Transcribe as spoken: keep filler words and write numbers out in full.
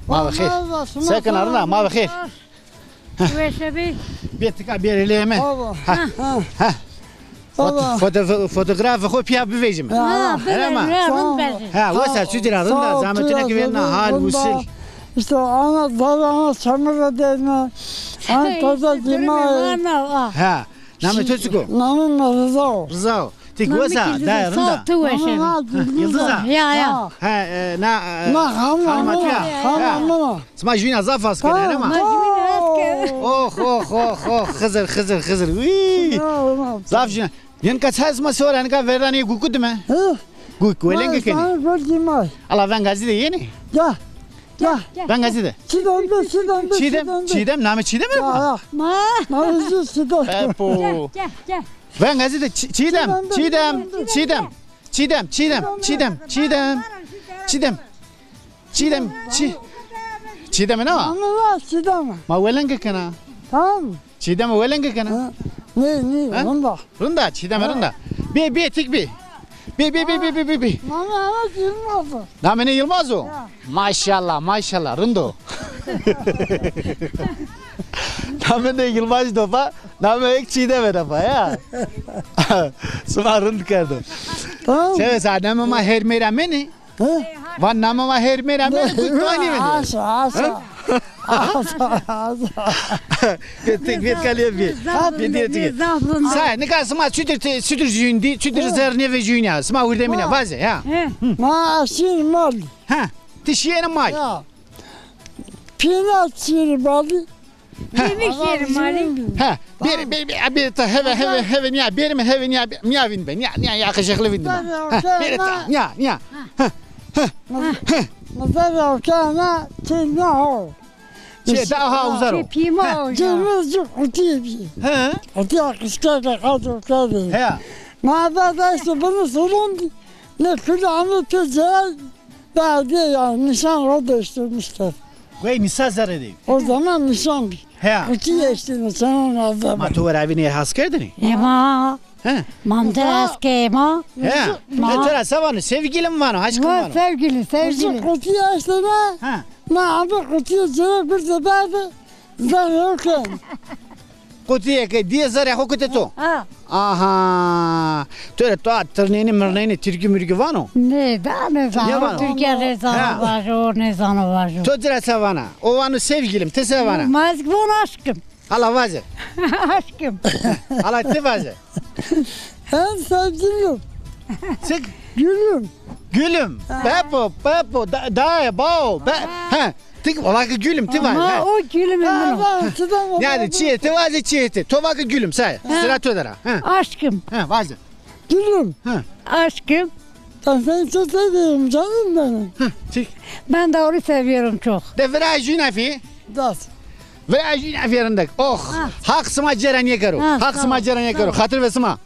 Ma ve xêr. Se kena, rind a, ma ve xêr. Weşe bî. Bê tika bêrê lê me. Baba. Ha. Ha. Foto-, foto-, fotografê xo pîya bivejîme. Ha, bivejîme, rind vejîme. Ha, wes a, çutir a, rind a, zahmet neke, vêna hal, usul. İşte ana, dada ana çamur da değme. Ana toza dima. Ha. Namê to çik o? Namê mi Riza o. Riza o. Ti wes a, dayê, rind a? Sağ ol, tu weş a. Yıldız a? Ya, ya. Ha, e, na, e, hanıma tu ya? Hanıma. Sima jûyîna zaf hes kenê, hema? Ma jûyîna hes ke. Oh, oh, oh, oh. Xizir, Xizir, Xizir. Uî. Zaf jûyîna. Yen ka çay sima sora, nika verdanê guku dime? Hı? Guk, welenge kenê. Sana gol dima. Ala vengazî de yenê? Ya. Ya. Vengazî de. Çiğdem de, Çiğdem de, Çiğdem, Çiğdem de. Çiğdem, namê Çiğdem mi? Ya, ya. Ma. Ma özü Çiğdem. Epo. Gel, gel, gel. Vengazî de Çi-, Çiğdem, Çiğdem, Çiğdem, Çiğdem. Çiğdem, Çiğdem, Çiğdem, Çiğdem. Çiğdem, Çi-, Çiğdem ne wa? Ama var Çiğdem. Ma welenge kena. Tamam. Çiğdem welenge kena. Ha? Ne, ne, ha? Rind a. Rind a, Çiğdem rind a. Bê, bê, tik bê. Bê, bê, bê, bê, bê, bê, bê. Namê, namê Yılmaz o. Namê nê Yılmaz o? Ya. Maşallah, maşallah, rind o. Namê nê Yılmaz do pa, namê ek Çiğdem ena pa ya. Sima rind kerdo. Tamam. Seve sa, namê ma Hermêra Menê. Hı? Va namê ma Hermêra Menê, tu tanî mi? Aşa, aşa. Aşa, aşa. Bê tik, bê kalê bê. Bê dîye tik. Sa, nika sima çutir te-, çutir jûyîn dî, çutir zerrî nêvejûyîn ya. Sima wirdemîne, vaze, ya. Hı. Ma şîr mal. Ha, ti şîyêne mal. Ya. Pîna şîr malî. Ha. Pîna şîr malî. Ha, bêrê, bêrê, bêrê, bêrê ta heve, heve, heve nîya, bêrê mi heve nîya, nîya vîndibe, nîya, nîya, yakışıklı vîndibe. Ha, bêrê ta, nîya, nîya. Ha, ha, ha. Mızar okana, çê nîya ho. Çê daha uzar o. Çê pîma o. Cemil cuk qutî bî. He. Qutîya qişkeke qat okadî. He. Ma da da işte bunu sorun. Ne kul anı tecel. Daha diye ya nişan o değiştirmişler. Wey nîsa zerre de. O zaman nişan. He. Qutî işte nişan aldı. Ma tu wera vînê hes kerdinî? E ma. He. Mam te hes ke ma. He. Ma. Te ra se vano? Sevgilim vano, aşkım vano. Sevgili, sevgili. Qutî işte ne? He. Ma abi qutîye cire bir de verdi. Zerre yok yani. Qutîyê ke dîye zerrê xo kite to. Ha. Aha. To rê to tirnênî mirnênî tirkî mirkî vano? Nê, da nêzano. Nêvano? Tirkîya nêzano vajo, nêzano vajo. To ci ra se vana? O vano sevgilim, ti se vana? Ma ez von aşkım. Hala vaze. Aşkım. Hala ti vaze. Ben sevgilim. Çık. Gülüm. Gülüm. Ha. Pepo, Pepo, da, daye, bao. Be, ha. He. Ti, vake gülüm, ti vaze. Ama o gülüm. Ha, ha, ti de. Yanî çi yê ti vaze, çi yê ti. To vake gülüm, say. Ha. Sıra to der a. Ha. Aşkım. Ha, vaze. Gülüm. Ha. Aşkım. Ben seni çok seviyorum canım benim. Ha, çek. Ben de onu seviyorum çok. De vira jûna fî. Das. Vira jûna fî rindek. Oh. Ha. Haq sima cêra nêkero. Ha, sağ ol. Haq sima cêra nêkero. Sağ ol. Xatir ve sima.